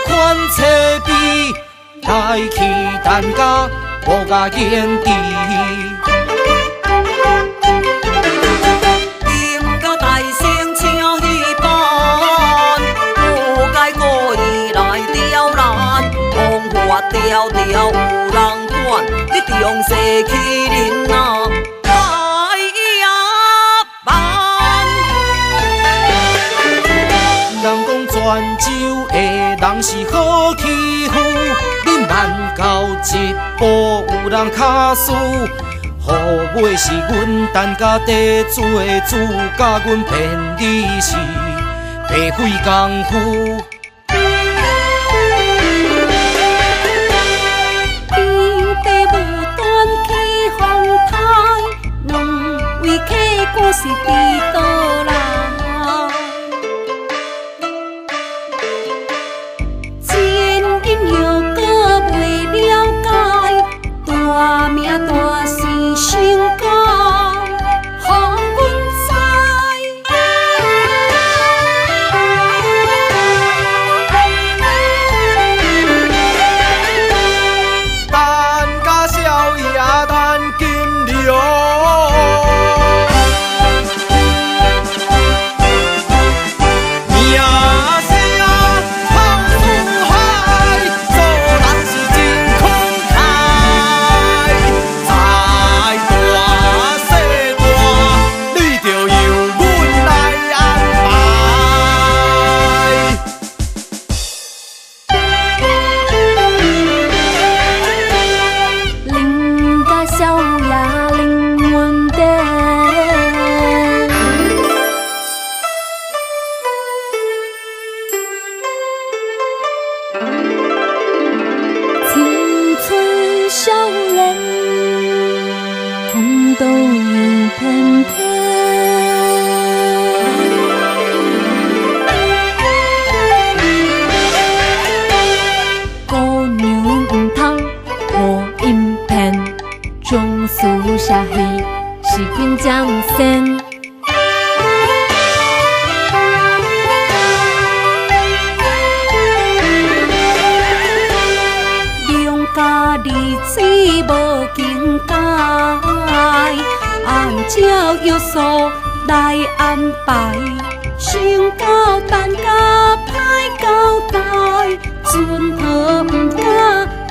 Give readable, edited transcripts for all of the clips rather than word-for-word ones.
款册比，来去陈家无共言辞。金甲大声请戏班，无该故意来刁难，方法条条有人管，你中世欺人啊！来呀办！人讲泉州的人是好欺负，恁慢到一步有人跤输，予尾是阮陈家伫做主，教阮骗你是白费功夫。平地无端起风台，两位客官是伫倒来？真因又阁袂了解，大名大姓成功，予阮知。陈家少爷陈金龙，名声芳四海，做人是真慷慨，财大势大，你就由阮来安排。林家少爷林文典，青春少年，风度又翩翩。姑娘毋通予𪜶骗，将事写戏是紧将先。两家日子无境界，按照约束来安排，想到陈家歹交代，船头毋敢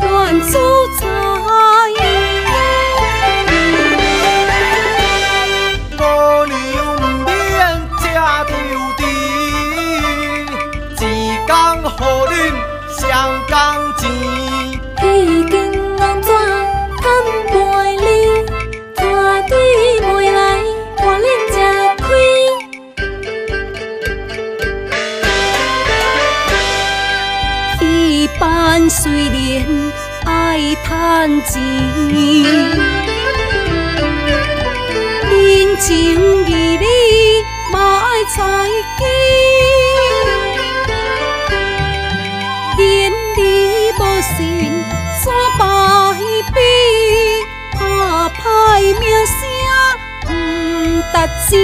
乱煮菜。姑娘毋免这抽甜，一工予恁双工钱。彼间红纸摊陪你，团队袂来换恁食亏。戏班虽然爱趁钱，人情义理嘛爱在记。言你无信怎败笔？拍歹名声毋值钱。